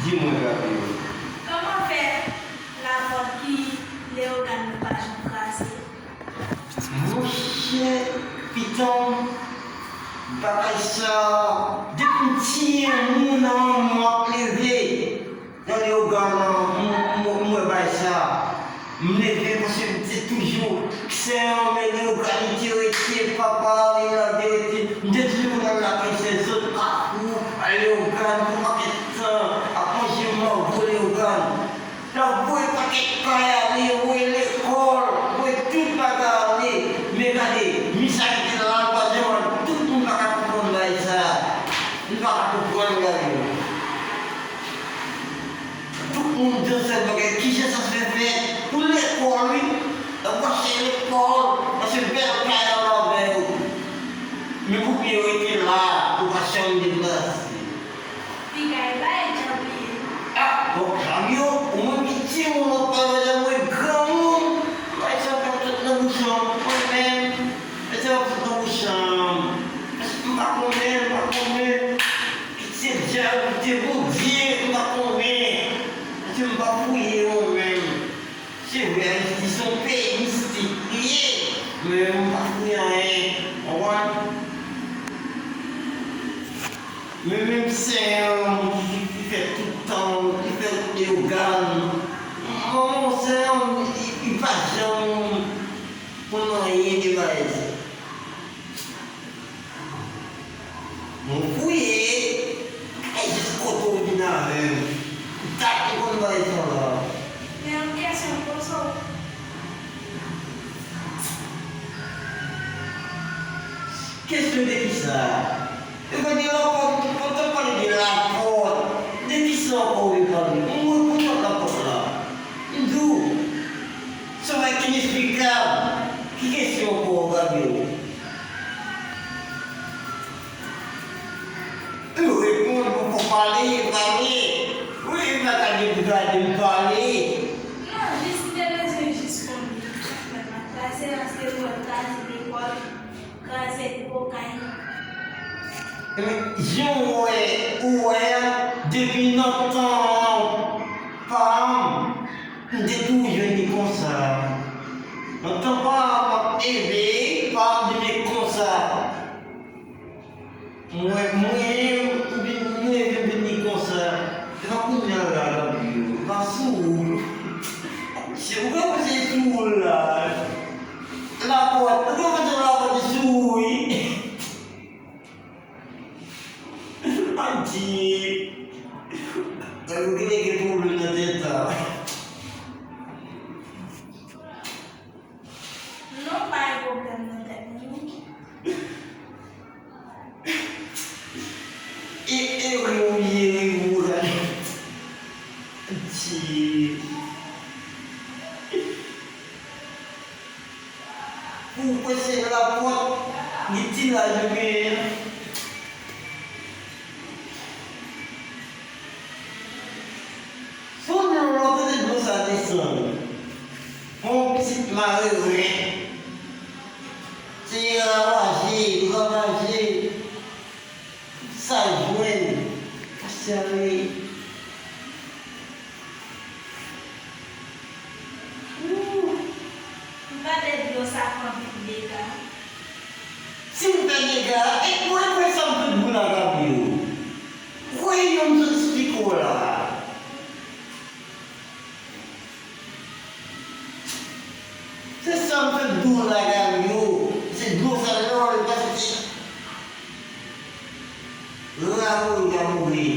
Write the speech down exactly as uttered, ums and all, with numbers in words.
Di mwen, Gabriel. Kòman fè lapòt ki Leyogàn yo pa janm kraze? Monchè, pitanm, bagay sa, depi m ti moun nan, mwen ap leve nan Leyogàn nan, m, m, m wè bagay sa. M leve paske m te toujou, sè an, men Leyogàn li te rete, papa li la te rete. M te toujou konn al lakay sè zòt Kafou, Leyogàn, pou pakèt tan, ap manje mango Leyogàn. L ap voye pakèt kay ale, voye lekòl, voye tout bagay ale. Men gade, mi sa ki te la, l pa janm al, tout moun pa ka konprann bagay sa. Nou pa ka konprann, gade. Tout moun di yon sèl bagay, kijan sa fè fèt? Pou lekòl, wi. L ap mache lekòl, paske bèl kay la avè yo. Men pou pye yo rete la, yo pa janm deplase. Piga e bay djanm ye. Ah, bon, djanm yo, ou menm ki timoun, w ap pale djanm, mwen granmoun. Bay sa pa sot nan bouch an, mwen menm. Bay sa pa sot nan bouch an. Paske m pa konnen, m pa konnen. Kit se dyab, kit se Bondye, m pa konnen. Paske m pa fouye mwen menm. Se vre, Ayiti se yon peyi mistik li ye, men m pa fouye anyen, w konprann? Men menm sè an, li, li fè tout tan, li fè tout Leyogàn. Manman sè an, li, li pa janm konn anyen de bagay sa. Mwen fouye, e jis kote w vin avè m. Ou ta te konn bagay sa la. Men yon kesyon m poze w. Kesyon de kisa? E pa gen lapòt, ou kontan pale de lapòt. De kisa ankò ou vle pale? Mwen reponn lòt lapòt la. M di w, se yon bagay ki inesplikab. Ki kesyon ankò, Gabriel? Ou reponn, ou fò pale, pale. Wi, ou pa ka gen pou gade m pale. Non, jis m te bezwen jis konnen. Kraze anse wòl, kraze lekòl, kraze gwo kay. Ebyen, jan w wè, ou wè a, depi nan tan pa m, m te toujou vini konsa. Nan tan pa m ap leve, pa m vini konsa. Mwen, mwen, m vin, mwen vin vini konsa. Se pa kounye a la, Gabriel. Pa sou ou. Se ou k ap pase sou ou la. Lapòt, ou k ap pase lapòt sou ou, wi. Adye. Gabriel gen pwoblèm nan tèt la. Non, pa gen pwoblèm nan tèt mwen, non. E, e, wi, wi, wi, wi, wi. Ti. Pou w pèse lapòt, gen ti laj ou genyen an. Fò w nan lòt kote dlo sa desann. Yon pitit mare ren. Se ravaje, ravaje. Sa jwenn. Pastè ale. Ooh. M pa de dlo sa fè anpil dega. Si m fè dega, e mwen kwè sa m fè boul a Gabriel. Kwè yo m sot esplike w la. Se sa m fè dlo la Gabriel. Se dlo sa lè w pase. Ramouri ka mouri.